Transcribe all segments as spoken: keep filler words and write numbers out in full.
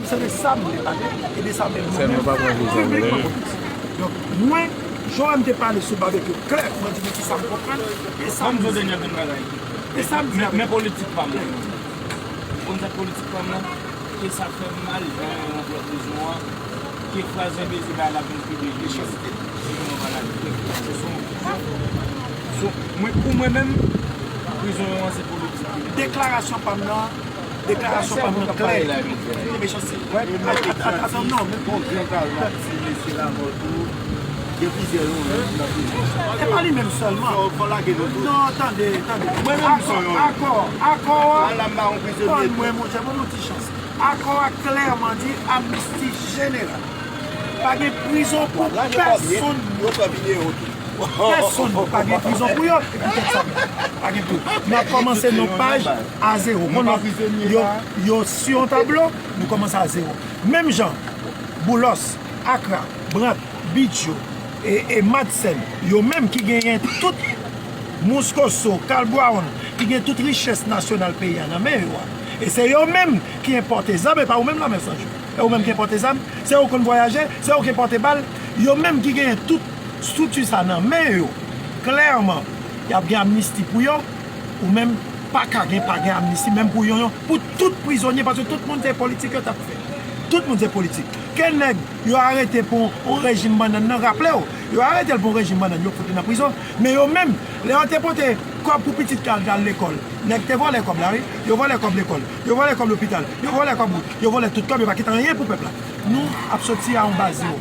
Se de sa m vle pale, e de sa menm nou menm. Donk, mwen, jan w wè m te pale sou babekyou klè, mwen di nou ki sa m konprann, e sa m di. Ban m di w dènye bagay. E sa m di. Men, men politik pa m nan. Ou konn sa k politik pa m nan? Ke sa fè m mal, jan yo rantre prizon an, ke fraz enbesil la, l ap vin pibliye. Mechanste. Se yon maladi. Se son, son, mwen, pou mwen menm, prizon an se politik. Deklarasyon pa m nan, deklarasyon pa m nan klè. Mechanste. At-, at-, at-, at-, non, men bon, gran kal la, ti mesye la mò tou. Gen plizyè yo, menm, nan prizon. E pa li menm sèlman. Fò, fò lage nou tou. Non, tande, tande. Mwen menm, akò, akò, akò a, ban mwen, monchè, ban m yon ti chans. Akò a klèman di amnisti jeneral. Pa gen prizon pou pèsonn. Pèsonn pa gen prizon pou yo. Epi tèt sa, pa gen prizon. N ap kòmanse yon paj a zewo. Konn yo, yo sou yon tablo, nou kòmanse a zewo. Menm jan, Boulos, Akra, Brandt, Bidjo, e, e Madsen, yo menm ki genyen tout Mouskoso, Carl Brown, ki gen tout richès nasyonal peyi a nan men yo a. E se yo menm ki enpòte zam, e pa ou menm Lanmè San Jou. E ou menm ki enpòte zam, se ou konn vwayaje, se ou ki enpòte bal, yo menm ki genyen tout estrikti sa nan men yo. Klèman, y ap gen amnisti pou yo, ou menm pa ka gen, pa gen amnisti, menm pou yo, yo, pou tout prizonye, paske tout moun se politik yo t ap fè. Tout moun se politik. Ke nèg yo arete pou yon rejim bannann nan, raple w, yo arete l pou yon rejim bannann, yo fout li nan prizon. Men yo menm, lè yo te pote kòb pou pitit k al, al lekòl, nèg te vòlè kòb la, wi. Yo vòlè kòb lekòl, yo vòlè kòb lopital, yo vòlè kòb wout, yo vòlè tout kòb, yo pa kite anyen pou pèp la. Nou ap soti a yon baz zewo.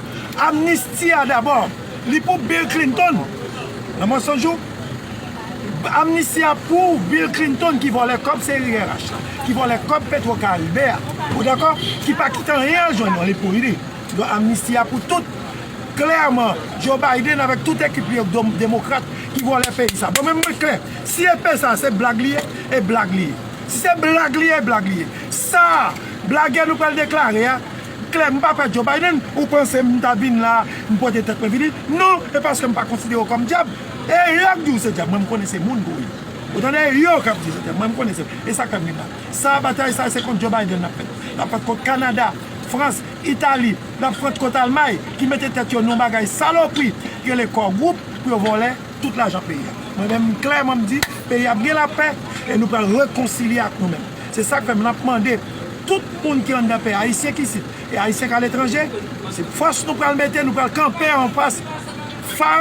Amnisti a dabò, li pou Bill Clinton. Lanmò San Jou, amnisti a pou Bill Clinton ki vòlè kòb seri R H la, ki vòlè kòb Petro Caribe a. Ou dakò? Ki pa kite anyen al jwenn nou, li pou li. Donk, amnisti a pou tout. Klèman, Joe Biden avèk tout ekip li yo, dom-, demokrat, ki vòlè peyi sa. Bon, men mwen klè, si epe sa se blag li ye, e blag li ye. Si se blag li ye, e blag li ye. Sa, blagè nou pral deklare a, klè, m pa pè Joe Biden, ou panse m ta vin la, m pote tèt mwen vini? Non, e paske m pa konsidere w kòm dyab. E yo k di w se dyab, mwen m konnen se moun pou w ye. Ou tande, e yo k ap di se dyab, mwen m konnen se, e sa k fè m vin la. Sa, batay sa, se kont Joe Biden l ap fèt. L ap fèt kont Kanada, Frans, Itali, l ap fèt kont Almay, ki mete tèt yo nan yon bagay salopri, ki rele Core Group, pou yo vòlè tout lajan peyi a. Mwen menm, klèman, m di, peyi a ap gen lapè, e nou pral rekonsilye ak nou menm. Se sa k fè m ap mande tout moun ki anndan peyi, Ayisyen ki isit, e Ayisyen k aletranje, se fòs nou pral mete, nou pral kanpe anfas